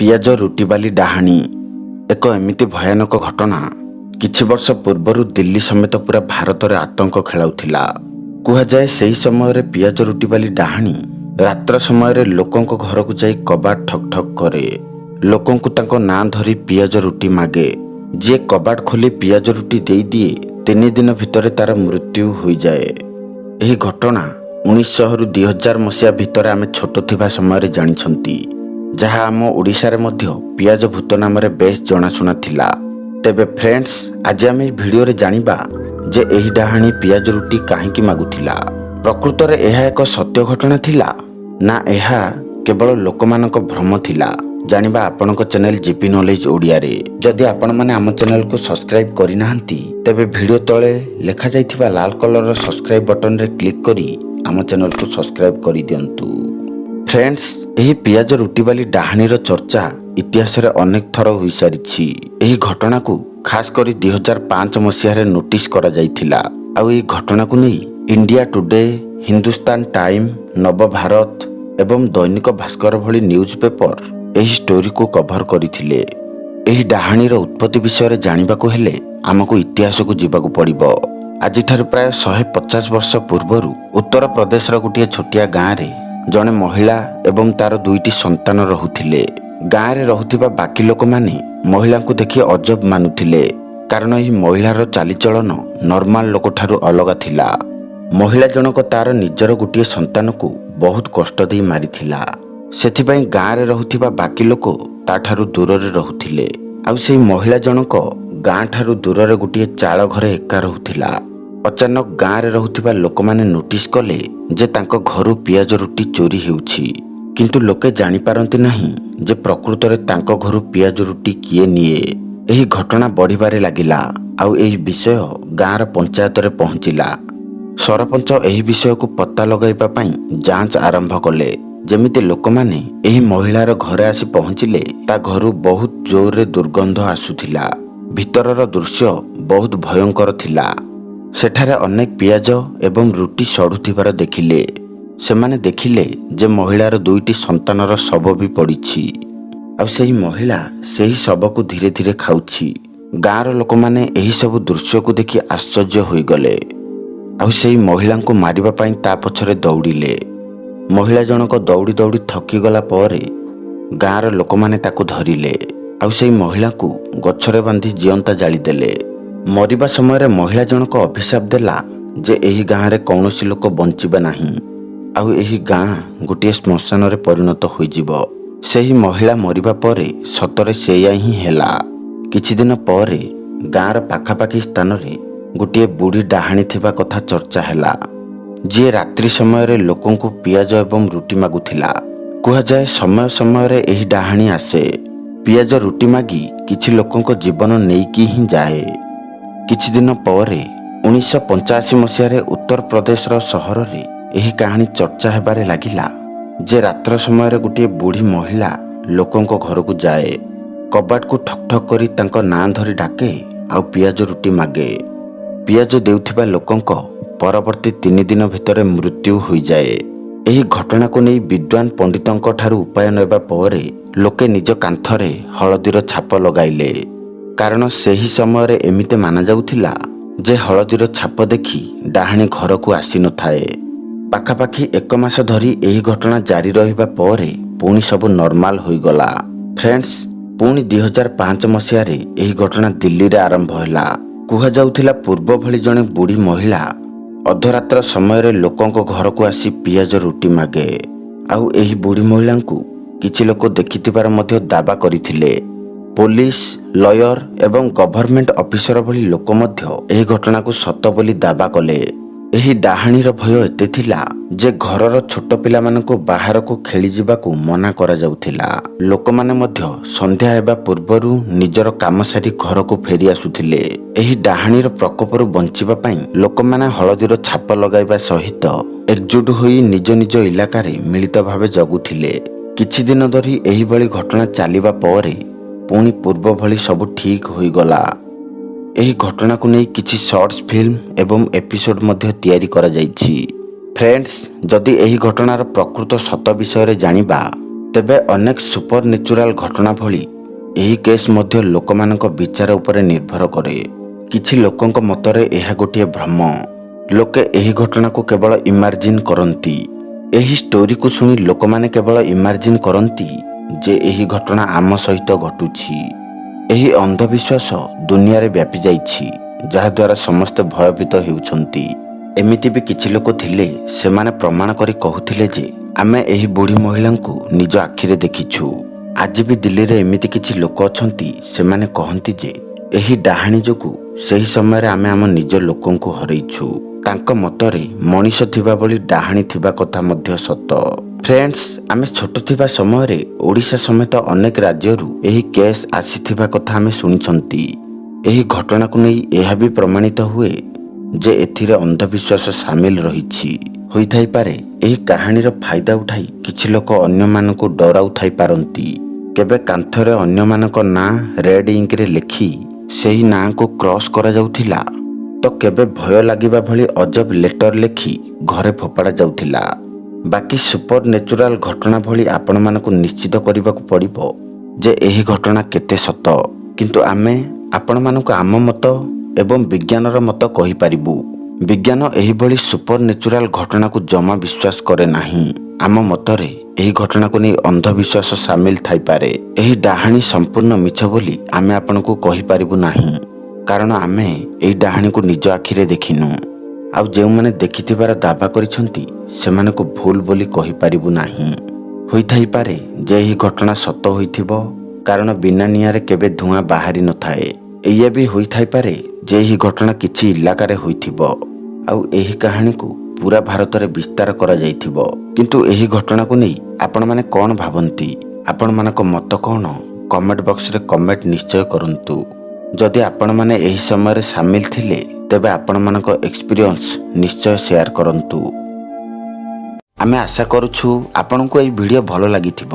ପିଆଜ ରୁଟିବାଲି ଡାହାଣୀ ଏକ ଏମିତି ଭୟାନକ ଘଟଣା କିଛି ବର୍ଷ ପୂର୍ବରୁ ଦିଲ୍ଲୀ ସମେତ ପୁରା ଭାରତରେ ଆତଙ୍କ ଖେଳାଉଥିଲା। କୁହାଯାଏ, ସେହି ସମୟରେ ପିଆଜ ରୁଟିବାଲି ଡାହାଣୀ ରାତ୍ର ସମୟରେ ଲୋକଙ୍କ ଘରକୁ ଯାଇ କବାଟ ଠକ୍ ଠକ୍ କରେ, ଲୋକଙ୍କୁ ତାଙ୍କ ନାଁ ଧରି ପିଆଜ ରୁଟି ମାଗେ। ଯିଏ କବାଟ ଖୋଲି ପିଆଜ ରୁଟି ଦେଇଦିଏ, 3 ଦିନ ଭିତରେ ତାର ମୃତ୍ୟୁ ହୋଇଯାଏ। ଏହି ଘଟଣା 1900ରୁ 2000 ମସିହା ଭିତରେ ଆମେ ଛୋଟ ଥିବା ସମୟରେ ଜାଣିଛନ୍ତି, ଯାହା ଆମ ଓଡ଼ିଶାରେ ମଧ୍ୟ ପିଆଜ ଭୂତ ନାମରେ ବେଶ ଜଣାଶୁଣା ଥିଲା। ତେବେ ଫ୍ରେଣ୍ଡସ୍, ଆଜି ଆମେ ଏହି ଭିଡ଼ିଓରେ ଜାଣିବା ଯେ ଏହି ଡାହାଣୀ ପିଆଜ ରୁଟି କାହିଁକି ମାଗୁଥିଲା, ପ୍ରକୃତରେ ଏହା ଏକ ସତ୍ୟ ଘଟଣା ଥିଲା ନା ଏହା କେବଳ ଲୋକମାନଙ୍କ ଭ୍ରମ ଥିଲା। ଜାଣିବା ଆପଣଙ୍କ ଚ୍ୟାନେଲ ଜିପି ନଲେଜ ଓଡ଼ିଆରେ। ଯଦି ଆପଣମାନେ ଆମ ଚ୍ୟାନେଲକୁ ସବସ୍କ୍ରାଇବ୍ କରିନାହାନ୍ତି, ତେବେ ଭିଡ଼ିଓ ତଳେ ଲେଖାଯାଇଥିବା ଲାଲ କଲରର ସବସ୍କ୍ରାଇବ୍ ବଟନରେ କ୍ଲିକ୍ କରି ଆମ ଚ୍ୟାନେଲକୁ ସବସ୍କ୍ରାଇବ୍ କରିଦିଅନ୍ତୁ। ଫ୍ରେଣ୍ଡସ୍, ଏହି ପିଆଜ ରୁଟିବାଲି ଡାହାଣୀର ଚର୍ଚ୍ଚା ଇତିହାସରେ ଅନେକ ଥର ହୋଇସାରିଛି। ଏହି ଘଟଣାକୁ ଖାସ କରି 2005 ମସିହାରେ ନୋଟିସ୍ କରାଯାଇଥିଲା। ଆଉ ଏହି ଘଟଣାକୁ ନେଇ ଇଣ୍ଡିଆ ଟୁଡେ, ହିନ୍ଦୁସ୍ତାନ ଟାଇମ୍, ନବଭାରତ ଏବଂ ଦୈନିକ ଭାସ୍କର ଭଳି ନ୍ୟୁଜ୍ ପେପର ଏହି ଷ୍ଟୋରିକୁ କଭର କରିଥିଲେ। ଏହି ଡାହାଣୀର ଉତ୍ପତ୍ତି ବିଷୟରେ ଜାଣିବାକୁ ହେଲେ ଆମକୁ ଇତିହାସକୁ ଯିବାକୁ ପଡ଼ିବ। ଆଜିଠାରୁ ପ୍ରାୟ 150 ବର୍ଷ ପୂର୍ବରୁ ଉତ୍ତରପ୍ରଦେଶର ଗୋଟିଏ ଛୋଟିଆ ଗାଁରେ ଜଣେ ମହିଳା ଏବଂ ତାର ଦୁଇଟି ସନ୍ତାନ ରହୁଥିଲେ। ଗାଁରେ ରହୁଥିବା ବାକି ଲୋକମାନେ ମହିଳାଙ୍କୁ ଦେଖି ଅଜବ ମାନୁଥିଲେ, କାରଣ ଏହି ମହିଳାର ଚାଲିଚଳନ ନର୍ମାଲ ଲୋକଠାରୁ ଅଲଗା ଥିଲା। ମହିଳା ଜଣକ ତାର ନିଜର ଗୋଟିଏ ସନ୍ତାନକୁ ବହୁତ କଷ୍ଟ ଦେଇ ମାରିଥିଲା। ସେଥିପାଇଁ ଗାଁରେ ରହୁଥିବା ବାକି ଲୋକ ତାଠାରୁ ଦୂରରେ ରହୁଥିଲେ। ଆଉ ସେଇ ମହିଳା ଜଣକ ଗାଁ ଠାରୁ ଦୂରରେ ଗୋଟିଏ ଚାଳ ଘରେ ଏକା ରହୁଥିଲା। ଅଚାନକ ଗାଁରେ ରହୁଥିବା ଲୋକମାନେ ନୋଟିସ୍ କଲେ ଯେ ତାଙ୍କ ଘରୁ ପିଆଜ ରୁଟି ଚୋରି ହେଉଛି। କିନ୍ତୁ ଲୋକେ ଜାଣିପାରନ୍ତି ନାହିଁ ଯେ ପ୍ରକୃତରେ ତାଙ୍କ ଘରୁ ପିଆଜ ରୁଟି କିଏ ନିଏ। ଏହି ଘଟଣା ବଢ଼ିବାରେ ଲାଗିଲା ଆଉ ଏହି ବିଷୟ ଗାଁର ପଞ୍ଚାୟତରେ ପହଞ୍ଚିଲା। ସରପଞ୍ଚ ଏହି ବିଷୟକୁ ପତ୍ତା ଲଗାଇବା ପାଇଁ ଯାଞ୍ଚ ଆରମ୍ଭ କଲେ। ଯେମିତି ଲୋକମାନେ ଏହି ମହିଳାର ଘରେ ଆସି ପହଞ୍ଚିଲେ, ତା ଘରୁ ବହୁତ ଜୋରରେ ଦୁର୍ଗନ୍ଧ ଆସୁଥିଲା। ଭିତରର ଦୃଶ୍ୟ ବହୁତ ଭୟଙ୍କର ଥିଲା। ସେଠାରେ ଅନେକ ପିଆଜ ଏବଂ ରୁଟି ସଢ଼ୁଥିବାର ଦେଖିଲେ। ସେମାନେ ଦେଖିଲେ ଯେ ମହିଳାର ଦୁଇଟି ସନ୍ତାନର ଶବ ବି ପଡ଼ିଛି ଆଉ ସେହି ମହିଳା ସେହି ଶବକୁ ଧୀରେ ଧୀରେ ଖାଉଛି। ଗାଁର ଲୋକମାନେ ଏହି ସବୁ ଦୃଶ୍ୟକୁ ଦେଖି ଆଶ୍ଚର୍ଯ୍ୟ ହୋଇଗଲେ ଆଉ ସେହି ମହିଳାଙ୍କୁ ମାରିବା ପାଇଁ ତା ପଛରେ ଦୌଡ଼ିଲେ। ମହିଳା ଜଣକ ଦୌଡ଼ି ଦୌଡ଼ି ଥକିଗଲା ପରେ ଗାଁର ଲୋକମାନେ ତାକୁ ଧରିଲେ ଆଉ ସେହି ମହିଳାକୁ ଗଛରେ ବାନ୍ଧି ଜିଅନ୍ତା ଜାଳିଦେଲେ। ମରିବା ସମୟରେ ମହିଳା ଜଣକ ଅଭିଶାପ ଦେଲା ଯେ ଏହି ଗାଁରେ କୌଣସି ଲୋକ ବଞ୍ଚିବେ ନାହିଁ ଆଉ ଏହି ଗାଁ ଗୋଟିଏ ଶ୍ମଶାନରେ ପରିଣତ ହୋଇଯିବ। ସେହି ମହିଳା ମରିବା ପରେ ସତରେ ସେଇଆ ହିଁ ହେଲା। କିଛି ଦିନ ପରେ ଗାଁର ପାଖାପାଖି ସ୍ଥାନରେ ଗୋଟିଏ ବୁଢ଼ୀ ଡାହାଣୀ ଥିବା କଥା ଚର୍ଚ୍ଚା ହେଲା, ଯିଏ ରାତ୍ରି ସମୟରେ ଲୋକଙ୍କୁ ପିଆଜ ଏବଂ ରୁଟି ମାଗୁଥିଲା। କୁହାଯାଏ, ସମୟ ସମୟରେ ଏହି ଡାହାଣୀ ଆସେ, ପିଆଜ ରୁଟି ମାଗି କିଛି ଲୋକଙ୍କ ଜୀବନ ନେଇକି ହିଁ ଯାଏ। କିଛି ଦିନ ପରେ 1985 ମସିହାରେ ଉତ୍ତରପ୍ରଦେଶର ସହରରେ ଏହି କାହାଣୀ ଚର୍ଚ୍ଚା ହେବାରେ ଲାଗିଲା ଯେ ରାତ୍ର ସମୟରେ ଗୋଟିଏ ବୁଢ଼ୀ ମହିଳା ଲୋକଙ୍କ ଘରକୁ ଯାଏ, କବାଟକୁ ଠକ୍ ଠକ୍ କରି ତାଙ୍କ ନାଁ ଧରି ଡାକେ ଆଉ ପିଆଜ ରୁଟି ମାଗେ। ପିଆଜ ଦେଉଥିବା ଲୋକଙ୍କ ପରବର୍ତ୍ତୀ 3 ଦିନ ଭିତରେ ମୃତ୍ୟୁ ହୋଇଯାଏ। ଏହି ଘଟଣାକୁ ନେଇ ବିଦ୍ୱାନ ପଣ୍ଡିତଙ୍କ ଠାରୁ ଉପାୟ ନେବା ପରେ ଲୋକେ ନିଜ କାନ୍ଥରେ ହଳଦୀର ଛାପ ଲଗାଇଲେ, କାରଣ ସେହି ସମୟରେ ଏମିତି ମାନାଯାଉଥିଲା ଯେ ହଳଦୀର ଛାପ ଦେଖି ଡାହାଣୀ ଘରକୁ ଆସିନଥାଏ। ପାଖାପାଖି ଏକ ମାସ ଧରି ଏହି ଘଟଣା ଜାରି ରହିବା ପରେ ପୁଣି ସବୁ ନର୍ମାଲ ହୋଇଗଲା। ଫ୍ରେଣ୍ଡସ୍, ପୁଣି 2005 ମସିହାରେ ଏହି ଘଟଣା ଦିଲ୍ଲୀରେ ଆରମ୍ଭ ହେଲା। କୁହାଯାଉଥିଲା, ପୂର୍ବ ଭଳି ଜଣେ ବୁଢ଼ୀ ମହିଳା ଅଧରାତ୍ର ସମୟରେ ଲୋକଙ୍କ ଘରକୁ ଆସି ପିଆଜ ରୁଟି ମାଗେ। ଆଉ ଏହି ବୁଢ଼ୀ ମହିଳାଙ୍କୁ କିଛି ଲୋକ ଦେଖିଥିବାର ମଧ୍ୟ ଦାବା କରିଥିଲେ। ପୋଲିସ, ଲୟର ଏବଂ ଗଭର୍ଣ୍ଣମେଣ୍ଟ ଅଫିସର ଭଳି ଲୋକ ମଧ୍ୟ ଏହି ଘଟଣାକୁ ସତ ବୋଲି ଦାବା କଲେ। ଏହି ଡାହାଣୀର ଭୟ ଏତେ ଥିଲା ଯେ ଘରର ଛୋଟ ପିଲାମାନଙ୍କୁ ବାହାରକୁ ଖେଳିଯିବାକୁ ମନା କରାଯାଉଥିଲା। ଲୋକମାନେ ମଧ୍ୟ ସନ୍ଧ୍ୟା ହେବା ପୂର୍ବରୁ ନିଜର କାମ ସାରି ଘରକୁ ଫେରି ଆସୁଥିଲେ। ଏହି ଡାହାଣୀର ପ୍ରକୋପରୁ ବଞ୍ଚିବା ପାଇଁ ଲୋକମାନେ ହଳଦୀର ଛାପ ଲଗାଇବା ସହିତ ଏକଜୁଟ ହୋଇ ନିଜ ନିଜ ଇଲାକାରେ ମିଳିତ ଭାବେ ଜଗୁଥିଲେ। କିଛି ଦିନ ଧରି ଏହିଭଳି ଘଟଣା ଚାଲିବା ପରେ ପୁଣି ପୂର୍ବ ଭଳି ସବୁ ଠିକ୍ ହୋଇଗଲା। ଏହି ଘଟଣାକୁ ନେଇ କିଛି ସର୍ଟସ୍ ଫିଲ୍ମ ଏବଂ ଏପିସୋଡ ମଧ୍ୟ ତିଆରି କରାଯାଇଛି। ଫ୍ରେଣ୍ଡସ୍, ଯଦି ଏହି ଘଟଣାର ପ୍ରକୃତ ସତ ବିଷୟରେ ଜାଣିବା, ତେବେ ଅନେକ ସୁପର ନ୍ୟାଚୁରାଲ ଘଟଣା ଭଳି ଏହି କେସ୍ ମଧ୍ୟ ଲୋକମାନଙ୍କ ବିଚାର ଉପରେ ନିର୍ଭର କରେ। କିଛି ଲୋକଙ୍କ ମତରେ ଏହା ଗୋଟିଏ ଭ୍ରମ। ଲୋକେ ଏହି ଘଟଣାକୁ କେବଳ ଇମାଜିନ୍ କରନ୍ତି। ଏହି ଷ୍ଟୋରିକୁ ଶୁଣି ଲୋକମାନେ କେବଳ ଇମାଜିନ୍ କରନ୍ତି ଯେ ଏହି ଘଟଣା ଆମ ସହିତ ଘଟୁଛି। ଏହି ଅନ୍ଧବିଶ୍ୱାସ ଦୁନିଆରେ ବ୍ୟାପି ଯାଇଛି, ଯାହାଦ୍ୱାରା ସମସ୍ତେ ଭୟଭୀତ ହେଉଛନ୍ତି। ଏମିତି ବି କିଛି ଲୋକ ଥିଲେ, ସେମାନେ ପ୍ରମାଣ କରି କହୁଥିଲେ ଯେ ଆମେ ଏହି ବୁଢ଼ୀ ମହିଳାଙ୍କୁ ନିଜ ଆଖିରେ ଦେଖିଛୁ। ଆଜି ବି ଦିଲ୍ଲୀରେ ଏମିତି କିଛି ଲୋକ ଅଛନ୍ତି, ସେମାନେ କହନ୍ତି ଯେ ଏହି ଡାହାଣୀ ଯୋଗୁଁ ସେହି ସମୟରେ ଆମେ ଆମ ନିଜ ଲୋକଙ୍କୁ ହରେଇଛୁ। ତାଙ୍କ ମତରେ ମଣିଷ ଥିବା ଭଳି ଡାହାଣୀ ଥିବା କଥା ମଧ୍ୟ ସତ। ଫ୍ରେଣ୍ଡସ୍, ଆମେ ଛୋଟ ଥିବା ସମୟରେ ଓଡ଼ିଶା ସମେତ ଅନେକ ରାଜ୍ୟରୁ ଏହି କେସ୍ ଆସିଥିବା କଥା ଆମେ ଶୁଣିଛନ୍ତି। ଏହି ଘଟଣାକୁ ନେଇ ଏହା ବି ପ୍ରମାଣିତ ହୁଏ ଯେ ଏଥିରେ ଅନ୍ଧବିଶ୍ୱାସ ସାମିଲ ରହିଛି। ହୋଇଥାଇପାରେ, ଏହି କାହାଣୀର ଫାଇଦା ଉଠାଇ କିଛି ଲୋକ ଅନ୍ୟମାନଙ୍କୁ ଡରାଉଥାଇପାରନ୍ତି। କେବେ କାନ୍ଥରେ ଅନ୍ୟମାନଙ୍କ ନାଁ ରେଡ୍ ଇଙ୍କରେ ଲେଖି ସେହି ନାଁକୁ କ୍ରସ୍ କରାଯାଉଥିଲା ତ କେବେ ଭୟ ଲାଗିବା ଭଳି ଅଜବ ଲେଟର ଲେଖି ଘରେ ଫୋପାଡ଼ା ଯାଉଥିଲା। ବାକି ସୁପର ନ୍ୟାଚୁରାଲ ଘଟଣା ଭଳି ଆପଣମାନଙ୍କୁ ନିଶ୍ଚିତ କରିବାକୁ ପଡ଼ିବ ଯେ ଏହି ଘଟଣା କେତେ ସତ। କିନ୍ତୁ ଆମେ ଆପଣମାନଙ୍କୁ ଆମ ମତ ଏବଂ ବିଜ୍ଞାନର ମତ କହିପାରିବୁ। ବିଜ୍ଞାନ ଏହିଭଳି ସୁପର ନ୍ୟାଚୁରାଲ ଘଟଣାକୁ ଜମା ବିଶ୍ୱାସ କରେ ନାହିଁ। ଆମ ମତରେ ଏହି ଘଟଣାକୁ ନେଇ ଅନ୍ଧବିଶ୍ୱାସ ସାମିଲ ଥାଇପାରେ। ଏହି ଡାହାଣୀ ସମ୍ପୂର୍ଣ୍ଣ ମିଛ ବୋଲି ଆମେ ଆପଣଙ୍କୁ କହିପାରିବୁ ନାହିଁ, କାରଣ ଆମେ ଏହି ଡାହାଣୀକୁ ନିଜ ଆଖିରେ ଦେଖିନୁ। ଆଉ ଯେଉଁମାନେ ଦେଖିଥିବାର ଦାବା କରିଛନ୍ତି, ସେମାନଙ୍କୁ ଭୁଲ ବୋଲି କହିପାରିବୁ ନାହିଁ। ହୋଇଥାଇପାରେ ଯେ ଏହି ଘଟଣା ସତ ହୋଇଥିବ, କାରଣ ବିନା ନିଆଁରେ କେବେ ଧୂଆଁ ବାହାରି ନଥାଏ। ଏଇଆ ବି ହୋଇଥାଇପାରେ ଯେ ଏହି ଘଟଣା କିଛି ଇଲାକାରେ ହୋଇଥିବ ଆଉ ଏହି କାହାଣୀକୁ ପୁରା ଭାରତରେ ବିସ୍ତାର କରାଯାଇଥିବ। କିନ୍ତୁ ଏହି ଘଟଣାକୁ ନେଇ ଆପଣମାନେ କ'ଣ ଭାବନ୍ତି? ଆପଣମାନଙ୍କ ମତ କ'ଣ? କମେଣ୍ଟ ବକ୍ସରେ କମେଣ୍ଟ ନିଶ୍ଚୟ କରନ୍ତୁ। ଯଦି ଆପଣମାନେ ଏହି ସମୟରେ ସାମିଲ ଥିଲେ, ତେବେ ଆପଣମାନଙ୍କ ଏକ୍ସପିରିଏନ୍ସ ନିଶ୍ଚୟ ସେୟାର କରନ୍ତୁ। ଆମେ ଆଶା କରୁଛୁ ଆପଣଙ୍କୁ ଏହି ଭିଡ଼ିଓ ଭଲ ଲାଗିଥିବ।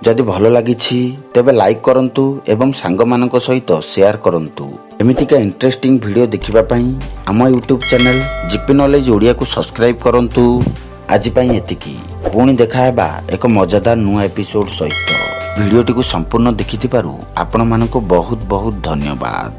ଯଦି ଭଲ ଲାଗିଛି, ତେବେ ଲାଇକ୍ କରନ୍ତୁ ଏବଂ ସାଙ୍ଗମାନଙ୍କ ସହିତ ସେୟାର କରନ୍ତୁ। ଏମିତିକା ଇଣ୍ଟରେଷ୍ଟିଂ ଭିଡ଼ିଓ ଦେଖିବା ପାଇଁ ଆମ ୟୁଟ୍ୟୁବ୍ ଚ୍ୟାନେଲ୍ ଜିପି ନଲେଜ ଓଡ଼ିଆକୁ ସବସ୍କ୍ରାଇବ୍ କରନ୍ତୁ। ଆଜି ପାଇଁ ଏତିକି। ପୁଣି ଦେଖାହେବା ଏକ ମଜାଦାର ନୂଆ ଏପିସୋଡ୍ ସହିତ। ଭିଡ଼ିଓଟିକୁ ସମ୍ପୂର୍ଣ୍ଣ ଦେଖିଥିବାରୁ ଆପଣମାନଙ୍କୁ ବହୁତ ବହୁତ ଧନ୍ୟବାଦ।